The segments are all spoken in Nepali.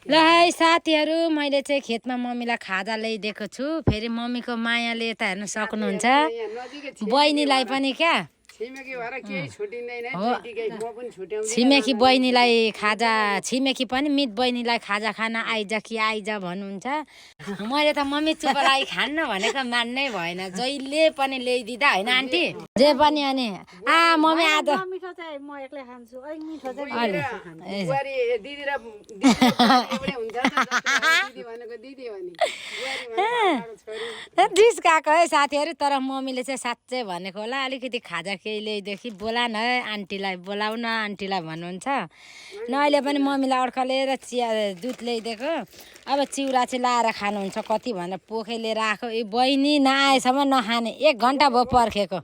ल है साथीहरू मैले चाहिँ खेतमा मम्मीलाई खाजा ल्याइदिएको छु फेरि मम्मीको मायाले त हेर्न सक्नुहुन्छ बहिनीलाई पनि क्या छिमेकी बहिनीलाई खाजा छिमेकी पनि मित बहिनीलाई खाजा खान आइज कि आइज भन्नुहुन्छ मैले त मम्मी चुप लागि खान्न भनेको मान्नै भएन जहिले पनि ल्याइदिँदा होइन आन्टी जे पनि अनि मम्मी आज मिठो चाहिँ म एक्लै खान्छु ऐ मिठो चाहिँ जिस्काएको है साथीहरू तर मम्मीले चाहिँ साँच्चै भनेको होला अलिकति खाजा केही ल्याइदेखि बोला न है आन्टीलाई बोलाउ न आन्टीलाई भन्नुहुन्छ न अहिले पनि मम्मीलाई अड्कलेर चिया दुध ल्याइदिएको अब चिउरा चाहिँ लाएर खानुहुन्छ कति भनेर पोखे लिएर आएको ए बहिनी नआएसम्म नखाने 1 घन्टा भयो पर्खेको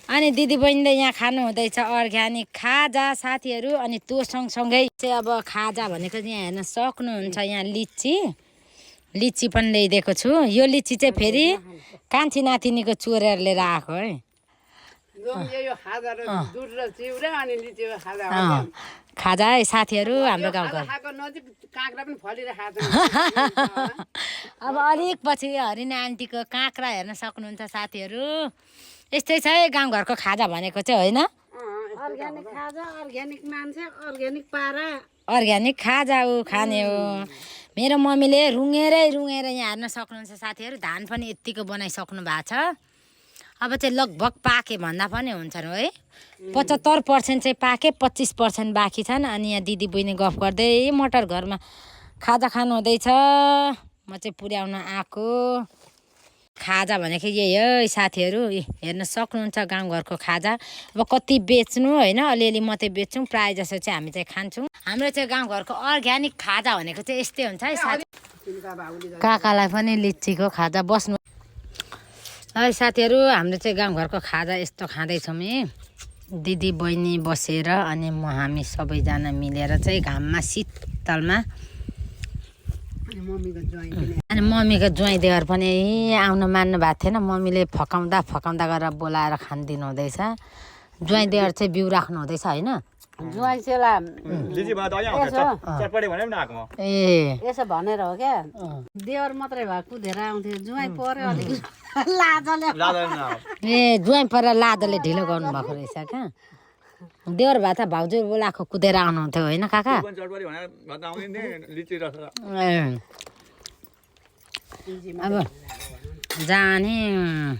अनि दिदी बहिनीले यहाँ खानु हुँदैछ अर्ग्यानिक खाजा साथीहरू अनि त्यो सँगसँगै चाहिँ अब खाजा भनेको यहाँ हेर्न सक्नुहुन्छ यहाँ लिची पनि ल्याइदिएको छु यो लिची चाहिँ फेरि कान्छी नातिनीको चोरेर लिएर आएको है खाजा है साथीहरू हाम्रो गाउँको अब अलिक पछि हरिना आन्टीको काँक्रा हेर्न सक्नुहुन्छ साथीहरू यस्तै छ है गाउँघरको खाजा भनेको चाहिँ होइन अर्ग्यानिक खाजा अर्ग्यानिक मान्छे अर्ग्यानिक पारा अर्ग्यानिक खाजा हो खाने हो मेरो मम्मीले रुँगेर यहाँ हेर्न सक्नुहुन्छ साथीहरू धान पनि यत्तिको बनाइसक्नु भएको छ अब चाहिँ लगभग पाके भन्दा पनि हुन्छन् है 75% चाहिँ पाके 25% बाँकी छन् अनि यहाँ दिदी बहिनी गफ गर्दै मटर घरमा खाजा खानु हुँदैछ म चाहिँ पुर्याउन आएको खाजा भनेको यही हो साथीहरू हेर्न सक्नुहुन्छ गाउँघरको खाजा अब कति बेच्नु होइन अलिअलि मात्रै बेच्छौँ प्रायः जसो चाहिँ हामी चाहिँ खान्छौँ हाम्रो चाहिँ गाउँघरको अर्ग्यानिक खाजा भनेको चाहिँ यस्तै हुन्छ है साथी काकालाई पनि लिचीको खाजा बस्नु है साथीहरू हाम्रो चाहिँ गाउँघरको खाजा यस्तो खाँदैछौँ दिदी बहिनी बसेर अनि हामी सबैजना मिलेर चाहिँ घाममा शीतलमा अनि मम्मीको ज्वाइँ देवर पनि आउन मान्नु भएको थिएन मम्मीले फकाउँदा गरेर बोलाएर खानिदिनु हुँदैछ ज्वाइँ देवर चाहिँ बिउ राख्नु हुँदैछ होइन ज्वाइँ चेला यसो भनेर हो क्या देवर मात्रै भए कुदेर आउँथ्यो ज्वाइँ पर्यो अलिक ए ज्वाइँ परेर लादले ढिलो गर्नु भएको रहेछ क्या देवर भए त भाउजू बोलाएको कुदेर आउनुहुन्थ्यो होइन काका अब जाने